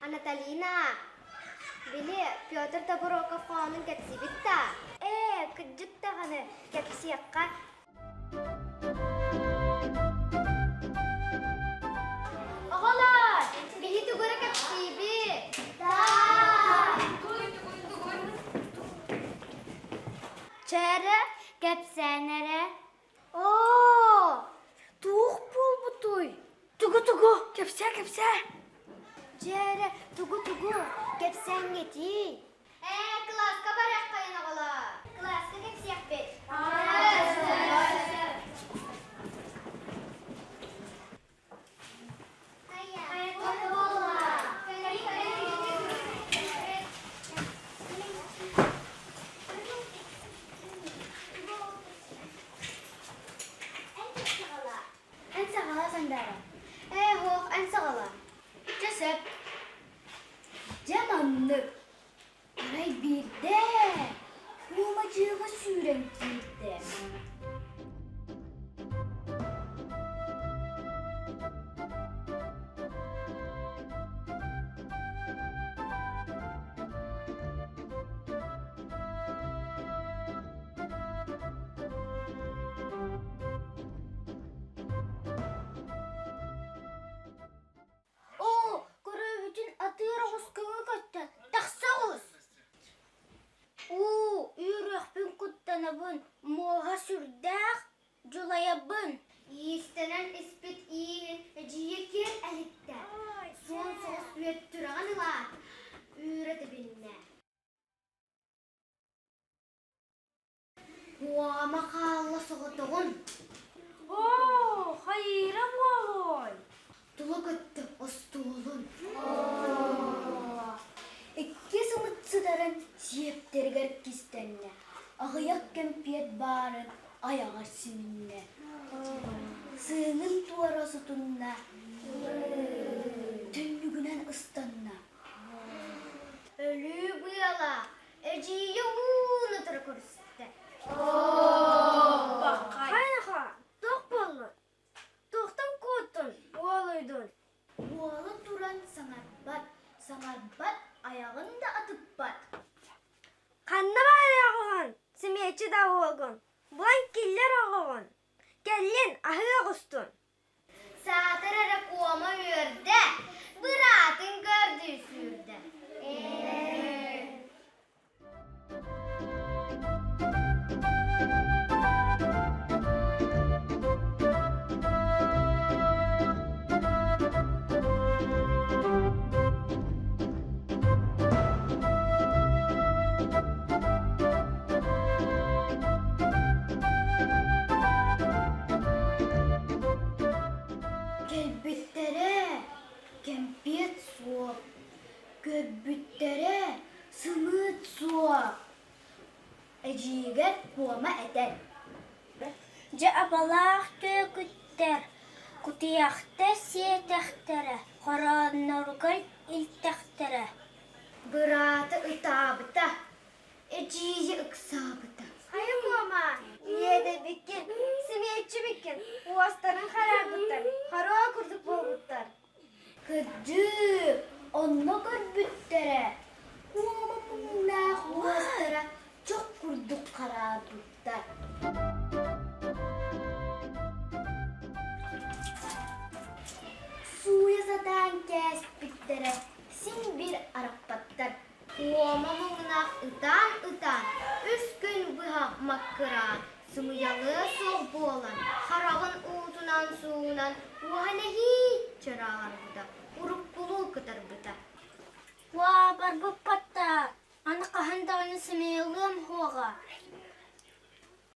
Анатолина, били Петр Тобуроков хоһоонун кэпсиибит да? Ээ, кырдьык даҕаны, кэпсиэххэ. Оҕолор, биһи тугура кэпсиибит? Чээрэ, кэпсээн эрэ. Оо, туох буолбутуй? Тугу-тугу, кэпсээ, кэпсээ. Дьэ эрэ, тугу-тугу, кэпсээҥҥитий? Ээ, кылааска барыаххайын оҕолоор. Кылааска кэпсиэхпит. Эн саҕала Сандаара. Ээ, һуох, эн саҕала. Чэ сөп. Дьэ маннык. Арай биирдэ Куомадьыаҕа сүүрэн киирдэ. Оо, көрөөбүтүн атыыр оҕус көҥү көттө, тахса оҕус! Уу, үөрүөхпүн куттанабын, муоһа сүрдээх, дьулайабын. Иистэнэн испит ииһин эдьиийэ киэр элиттэ, суон соҕус үөттүрэҕин ылаат, үүрэ тэбиннэ. Куома хаалла соҕотоҕун. Оо, хайыыра буолуой? Тула көттө остуолун. Икки сымыт сытарын сиэптэригэр кистэннэ, аҕыйах кэмпиэт баарын айаҕар симиннэ. Сыыҥын туора сутунна, түннүгүнэн ыстанна. Өлүү быалаах Эдьиийэ ууну тура көрүстэ. Хайнаха, туох буоллун? Туохтан куоттун, уолуйдун? Уола туран саҥарбат, саҥарбат, айаҕын да атыппат. Ханна баарыаҕыһын, симиэччи да уолгун, булан киллэр оҕоҕун, кэллин, аһыы оҕустун. Саатар эрэ куома үөрдэ, быраатын көрдүү сүүрдэ. Кэлбиттэрэ кэмпиэт суох, көрбүттэрэ сымыыт суох. Эдьиийигэр Куома этэр: Дьэ абалаах түөкүттэр кутуйахта сиэтэхтэрэ, хороонноругар илтэхтэрэ. Быраата ытаабыта, эдьиийэ ыксаабыта. Хайа Куома, ийэдэбиккин, симиэччибиккин, уостарын хараарбыттар, хоруо курдук буолбуттар. Кырдьык, онно көрбүттэрэ, Куома муҥнаах уостара чох курдук хараарбыттар. Сууйа сатаан кээспиттэрэ, син биир арахпаттар. Куома муҥнаах ытаан-ытаан, үс күн быһа маккыраан, сымыйалыа суох буолан, хараҕын уутунан суунан, уоһа нэһииччэ ырааҕырбыта, уруккулуу кытарбыта. Уаа, барбыппат. Мин сымыйалыам суоҕа.